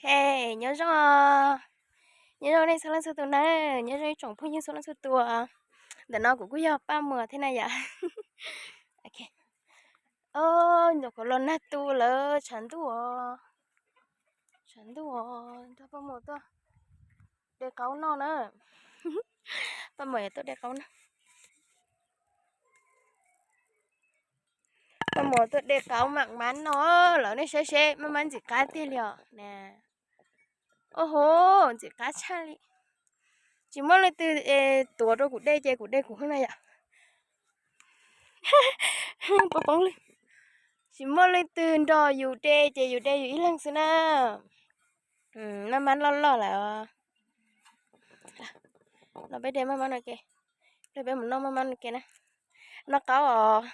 Nyob zoo, nyob zoo nej txhua leej txhua tus na, nyob zoo ib tsoom phooj ywg txhua leej txhua tus. Ntawm no kuv kuj yog Paj Muas thiab na yom. Nyuam qhuav los nag tu lawm, tshav ntuj os, tshav ntuj os, nrog Paj Muas tuaj de qaub noj na. Paj Muas yuav tuaj de qaub noj. Paj Muas tuaj de qaub mam mab noj lawm, nej saib seb maj mab ntxim qab tiag li os na. Ua ho, ntxim qab tshaj li. Tsis muaj leej twg tuav rau kuv de ces kuv de kuv xwb na yom. Poob poob li. Tsis muaj leej twg nrog yus de ces yus de yus ib leeg xwb na. Maj mab loj loj lawm. No peb de maj mab no ke, peb mus noj maj mab no ke na. Noj qaub os,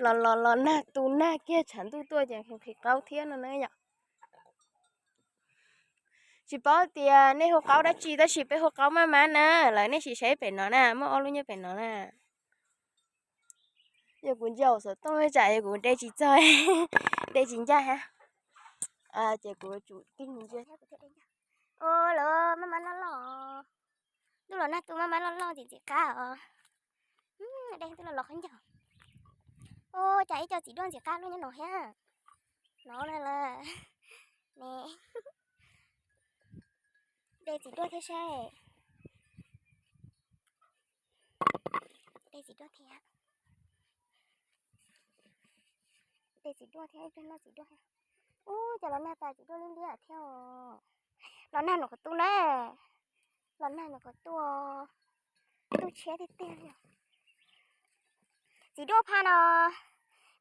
los los los nag tu nag kiag tshav ntuj tuaj ces nqhis qaub thiab no na yom. Tsis paub tias nej hu qaub dab tsi tab sis peb hu qaub maj mab na, lawv nej sim saib pem no na, muaj ob lub nyob pem no na. Yog kuv ntsaum xov tooj tsam yog kuv de tsis txog, de tsis ncaj hab, ces kuv tsum tig mus ntsia thiab kuv thiaj de ncaj. Lawv maj mab loj loj, ntuj los nag tu maj mab loj loj ntxim ntxim qab os. De ntuj los los khaub ncaws. Ua cas ib co txiv duaj ntxim qab luaj nyob no thiab. No na lawm ne. De txiv duaj thiab saib. De txiv duaj thiab. De txiv duaj thiab, noj txiv duaj thiab. Ub, cas los nag tas txiv duaj liab liab thiab os. Los nag nyuam qhuav tu na. Los nag nyuam qhuav tu, tu tshiab tiag tiag li. Txiv duaj phaj no,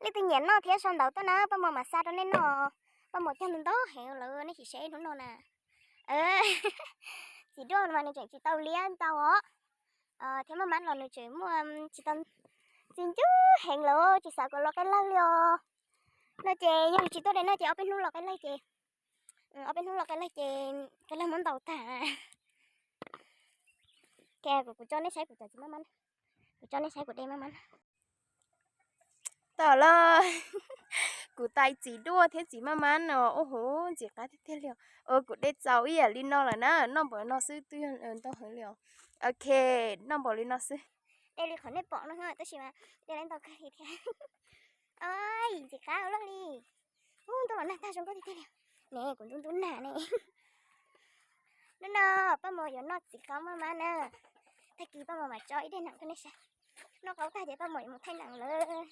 leej twg nyiam noj thiab sau ntawv tuaj na, Paj Muas mam xa rau nej noj. Paj Muas cog ntau ntau heev lawm, nej sim saib hnub no na. Txiv duaj mas nws tseem tsis tau liab ntau os, thiab maj mab los nws tseem muaj tsis tau, txi ncwb heev lawm, tsis xav kom los qab lawg li os. No ces yog tsis tuaj de noj ces ob peb hnub los qab lawg ces, ob peb hnub los qab lawg ces qab lawg muab ntaus tag. Ces kuv, kuv tso nej saib kuv cov txiv maj mab, kuv tso nej saib kuv de maj mab. Tam los kuv tais txiv duaj thiab txiv maj mab no, ub huv, ntxim qab tiag tiag li os. Kuv de txaus ib yam li no lawm na, noj npaum no xwb twb yog ntau heev li os. Ok, noj npaum li no xwb. De li qhov nej pom no tab sis mas de li ntau kawg li thiab. Ntxim qab ua luaj li. Ub, ntuj los nag tag zoo nkauj tiag tiag li. Ne, kuv ntub ntub nag ne. Hnub no Paj Muas yuav noj txiv qaub maj mab na. Tag kis Paj Muas mam tso ib daim nees rau nej saib. Noj qaub tag ces Paj Muas yuav mus thaij nees lawm.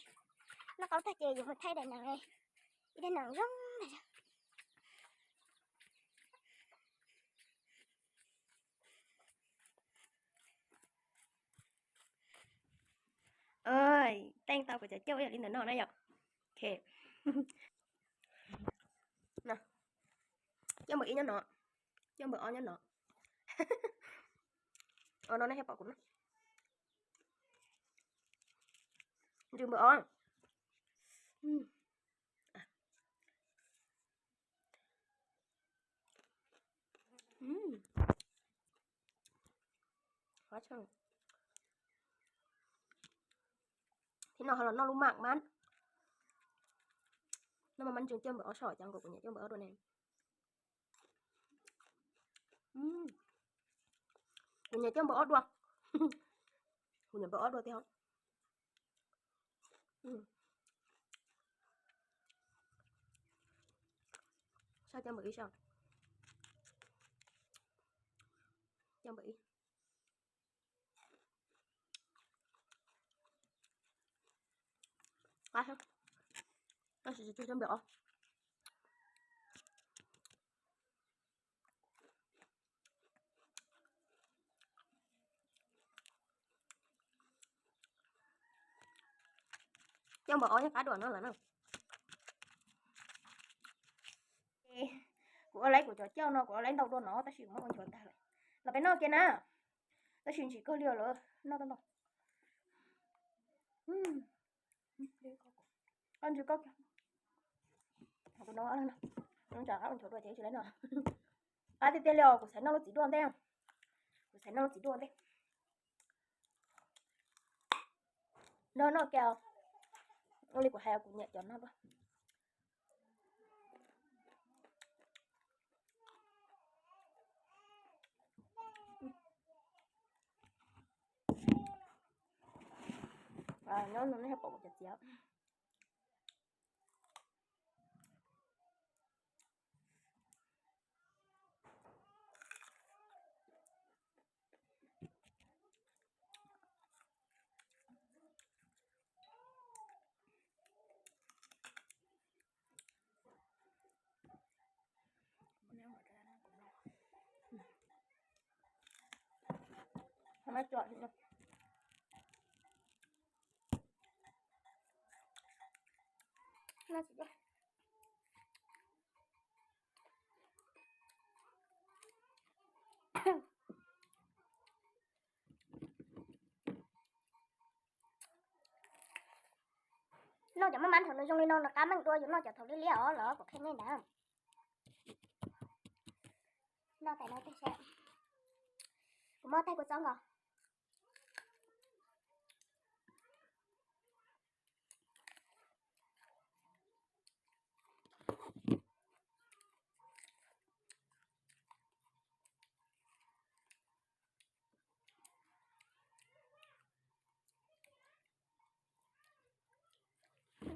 Noj qaub tag ces yuav mus thaij daim nees, ib daim nees zoo. Teej tau kuv cov cauj ib yam li ntawm no na yom. Cauj npawb ib nyob no, cauj npawb ob nyob no. No nej thiaj pom kuv no. Ntsws npawb ob. Thib no ho los noj lub mam mab. Noj mam mab ntsws cauj npawb ob so, cas nkaus kuv nyiam cauj npawb ob dua ne. Kuv nyiam cauj npawb ob dua. Kuv nyiam npawb ob dua tiag. Saib cauj npawb ib saib. Cauj npawb ib. Qab thiab, tab sis tsis cauj npawb ob. Cauj npawb ob yeej qab dua no lawm na. Kuv ua laib kuv cov cauj no kuv ua laib ntau dua no tab sis kuv muab ua nchuav tag lawm. Los peb noj kiag na. Tab sis ntsim kawg li lawm, noj tau ntau. Koj ntsws koj kiag. Kuv no, tsam qab ua nchuav dua ces tsis laib no. Qab tiag tiag li os, kuv xaiv noj lub txiv duaj ntej. Kuv xaiv noj lub txiv duaj ntej. Noj noj kiag, ua li kuv hais kuv nyiam cov no dua. Nyob no nej pom kuv cov txiv. Noj cov maj mab thaum nws zoo li no nws qab meej dua yus noj cov thaum liab liab os los kuv qhia nej ntag. Noj tais no tag seb, kuv muab tais kua txob nkaus.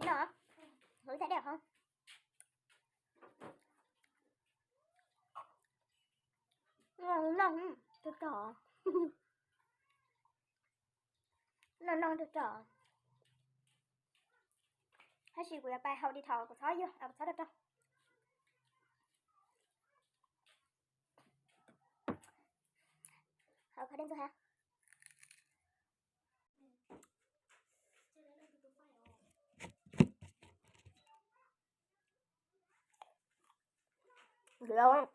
No, hov thaj dej hov. No, no, tog tog. No no tog tog. Tab sis kuv yuav pais haus di thov kuv txhob yog kuv txhob rau rau. Haus qhov dej ntxuag ha. Lawv